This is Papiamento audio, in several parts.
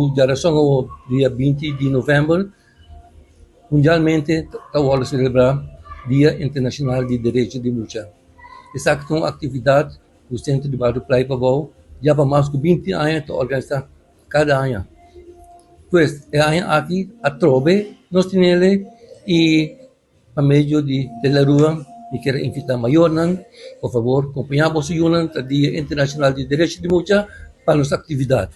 ku djarason awor dia 20 di novèmber mundialmente ta wòrdu selebrá Dia Internashonal di Derecho di Mucha. Esaki ta un aktividat ku Sentro di Bario Playa Pabou ya pa mas ku 20 aña ta organisá kada aña. Pues e aña aki atrobe nos tinele i pa medio di Telerua mi kier a invitá mayornan por fabor kompañá boso yunan ta Dia Internashonal di Derecho di Mucha pa nos aktividat.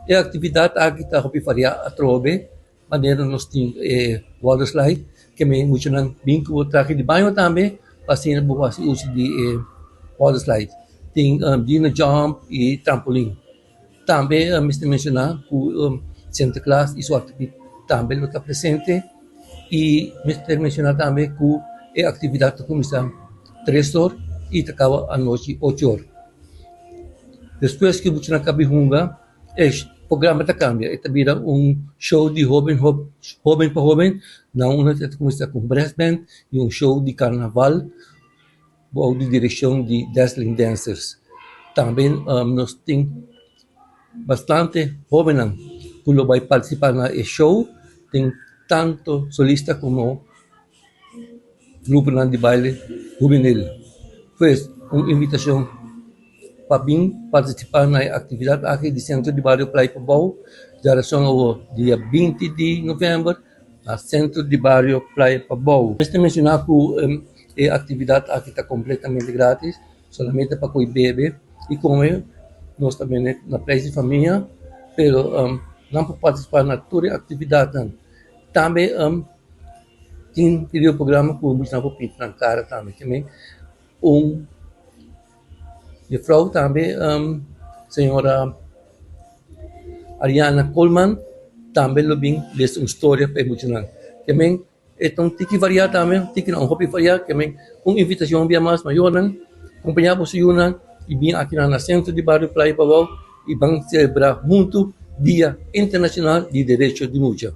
E aktividat aki ta hopi variá atrobe manera nos tin e water slide ke mi muchanan bin ku trahe di baño tambe pa asina bo hasi uso di e water slide. Tin dino jump i trampolin. Tambe mester menshoná ku Sinterklaas i Zwarte Piet tambe lo ta presente i mester menshoná tambe ku e aktividat ta kuminsá 3 or i ta kaba anochi 8 or. Despues ku muchanan kaba di hunga e programa ta kambia, e ta bira un show di hoben hoben pa hoben na unda ta kuminsá ku un brass band i un show di karnaval bou di direkshon di Dazzling Dancers. Tambe nos tin bastante hobennan ku lo bai partisipá na e show, tin tanto solista komo gruponan di baile hubenil. Pues un invitashon pa bin partisipá na e aktividat aki di Sentro di Bario Playa Pabou djarason awor dia 20 di novèmber na Sentro di Bario Playa Pabou. Mester menshoná ku e aktividat aki ta kompletamente gratis, solamente pa koe bebe i kome nos ta bende na preis di famia, pero nan por partisipá na tur e aktividatnan. Tambe tin riba e programa ku nan por pinta nan kara tambe. Un jufrou tambe señora Ariana Coleman tambe lo bin lesa un storia pa e muchanan. Ke men e ta un tiki variá tambe, un tiki no un hopi variá, ke men un invitashon bia mas mayornan kompañá boso yunan i bin akinan na sentro di bario Playa Pabou i ban selebrá huntu Dia Internashonal di Derecho di Mucha.